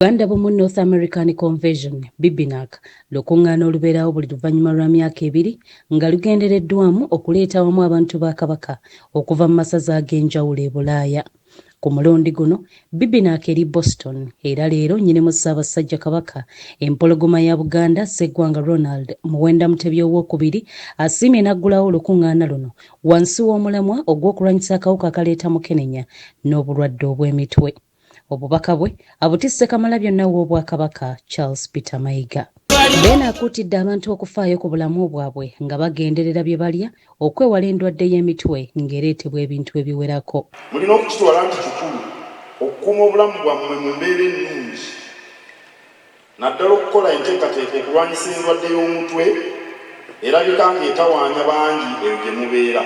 Buganda Bumu North American Convention, BBNAC, lukuŋŋaana olubeerawo buli luvannyuma lwa myaka ebiri nga lugendereddwamu okuleeta awamu abantu ba Kabaka okuva mu masaza ag'enjawulo e Bulaaya. Ku mulundi guno, BBNAC eri Boston era leero Nnyinimu Ssaabasajja Kabaka, Empologoma ya Buganda, Sseggwanga Ronald Muwenda Mutebi Owookubiri asiimye n'aggulawo olukuŋŋaana luno wansi w'omulamwa ogw'okulwanyisa akawuka akaleeta mukenenya n'obulwadde obw'emitwe. Obubaka bwe abutisse Kamalabyonna w'Obwakabaka Charles Peter Mayiga. Beene akuutidde abantu okufaayo ku bulamu bwabwe nga bagenderera bye balya okwewala endwadde y'emitwe ng'ereetebwa ebintu ebiwerako. Mulina okukitwala nti kikulu okukuuma obulamu bwammwe mu mbeera ennungi naddala okukola enteekateeka okulwanyisa endwadde y'omutwe erabika ng'etawaanya bangi eyo gye mubeera.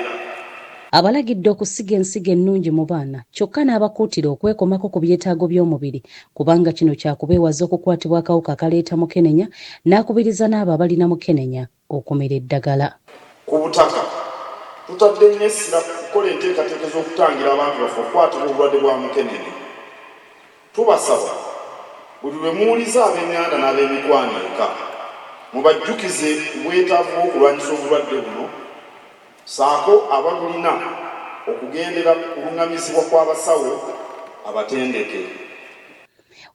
Abalagidde okusiga ensigo ennungi mu baana kyokka n'abakuutira okwekomako ku byetaago by'omubiri kubanga kino kyakubeewaza okukwatibwa akawuka akaleeta mukenenya n'akubiriza n'abo abalina mukenenya okumira eddagala. Ku butaka, tutadde nnyo essira ku kukola enteekateeka ez'okutangira abantu baffe okukwatibwa obulwadde bwa mukenenya. Tubasaba buli lwe muwuliza ab'enganda n'ab'emikwano eka, mubajjukize ku bwetaavu bw'okulwanyisa obulwadde buno ssaako ababulina okugendera ku kulung'amizibwa kw'abasawo abatendeke.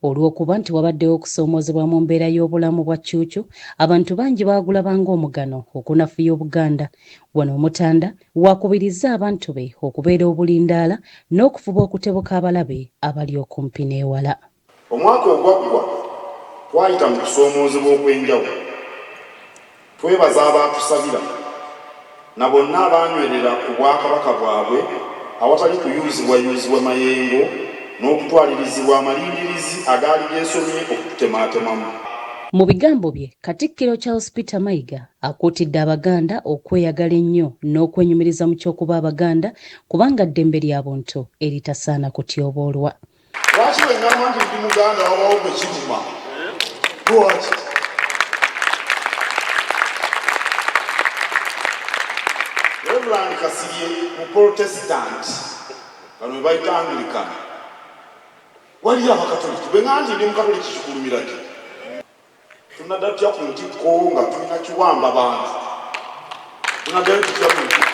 Olw'okuba nti wabaddewo okusoomoozebwa mu mbeera y'obulamu bwa Cuucu, abantu bangi baagulaba ng'omugano okunafuya Obuganda. Wano Omutanda w'akubirizza abantu be okubeera obulindaala n'okufuba okutebuka abalabe abali okumpi n'ewala. Omwaka ogwaggwa twayita mu kusoomoozebwa okw'enjawulo. Twebaza abaatusabira na bonna abaanywerera ku Bwakabaka bwabwe awatali kuyuuzibwayuuzibwa mayengo n'okutwalirizibwa amalindirizi agaali geesomye okututemaatemamu. Mu bigambo bye, Katikkiro Charles Peter Mayiga akuutidde Abaganda okweyagala ennyo n'okwenyumiriza mu ky'okuba Abaganda kubanga ddembe lya buntu eritasaana kutyoboolwa. Lwaki bwe ŋŋamba nti ndi Muganda wabawo gwe kiruma? Lwaki? Reverand Kasirye Mupolotesitanti, bano be bayita Anglican. Waliyo Abakatoliki. Bwe ŋŋamba nti ndi Mukatoliki kikulumira ki? Tunadda tutya ku ntikko nga tulina kiwamba bantu? Tunaddayo tutya ku ntikko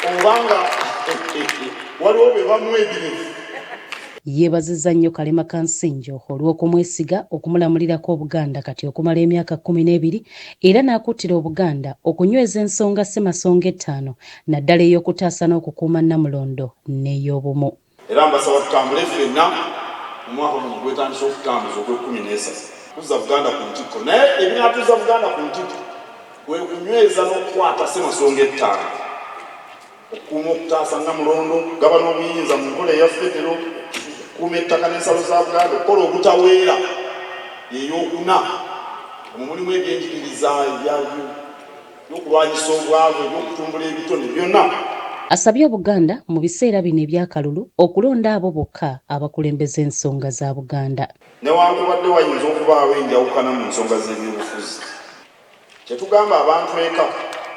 obanga waliwo be bamuwa ebirevu? Yeebazizza nnyo Kalema Kansinjo olw'okumwesiga okumulamulirako Obuganda kati okumala emyaka 12 era n'akuutira Obuganda okunyweza ensonga Ssemasonga ettaano naddala ey'okutaasa n'okukuuma Nnamulondo n'ey'obumu. Era mbasaba tutambule ffenna mu mwaka guno gwetandise okutambuza ogw'ekkumi n'esatu kuzza Buganda ku ntikko naye ebinaatuzza Buganda ku ntikko kwe kunyweza n'okukwata Ssemasonga ettaano, okukuuma okutaasa Nnamulondo, okugabana obuyinza mu nkola eya Federo, okukuuma ettaka n'ensalo za Buganda, okukola obutaweera y'eyokuna, omwo mulimu ebyenjigiriza, ebya. Eby'okulwanyisa obwavu, eby'okutumbula ebitone byonna. Asabye Obuganda mu biseera bino eby'akalulu okulonda abo bokka abakulembeza ensonga za Buganda. Newankubadde wayinza okubaawo enjawukana mu nsonga z'ebyobufuzi, kye tugamba abantu eka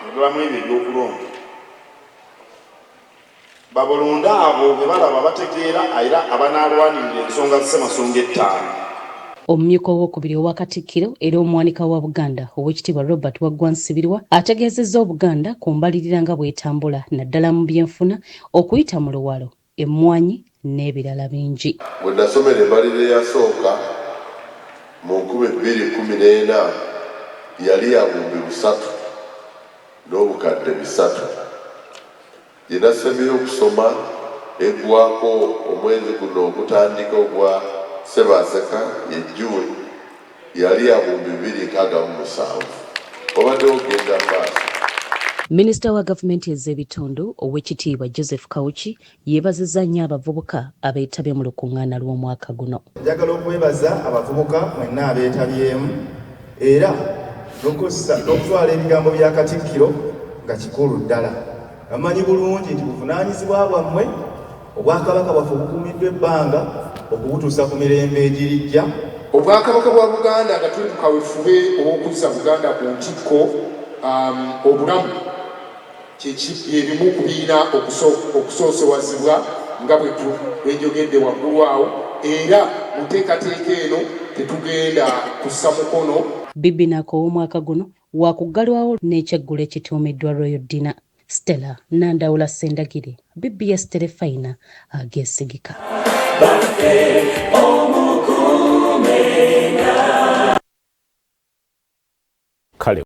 naddala mw'ebyo eby'okulonda, Babalonde abo be balaba abategeera era abanaalwanirira ensonga Ssemasonga ettaano. Omumyuka owookubiri owa Katikkiro era Omuwanika wa Buganda, Oweekitiibwa Robert Waggwa Nsibirwa ategeezezza Obuganda ku mbalirira nga bw'etambula naddala mu byenfuna okuyita mu Luwalo, emmwanyi n'ebirala bingi. We nasomera embalirira eyasooka mu 2014 yali ya 3,300. Gye nasembyeyo okusoma eggwaako omwezi guno ogutandika ogwa Ssebaaseka ye June yali ya 2067. Wabaddewo okugenda mu maaso. Minisita wa gavumenti ez'ebitundu Owekitiibwa Joseph Kawuki yeebazizza nnyo abavubuka abeetabye mu lukungaana lw'omwaka guno. Njagala okwebaza abavubuka mwenna abeetabyemu era n'okutwala ebigambo bya Katikkiro nga kikulu ddala. Bamanyi bulungi nti buvunaanyizibwa bwammwe Obwakabaka bwaffe obukuumiddwa ebbanga okubutuusa ku mirembe egirijja. Obwakabaka bwa Buganda nga tuli mu kawefube ow'okuzza Buganda ku ntikko, obulamu bye bimu ku birina okusoosowazibwa nga bwe njogedde waggulu awo. Era mu nteekateeka eno tetugenda kussa mukono. Bibinac ow'omwaka guno waakuggalwawo n'ekyeggulo ekituumiddwa Royal Dinner. Stella Nandawula Ssendagire, BBS Terefayina ageesigika.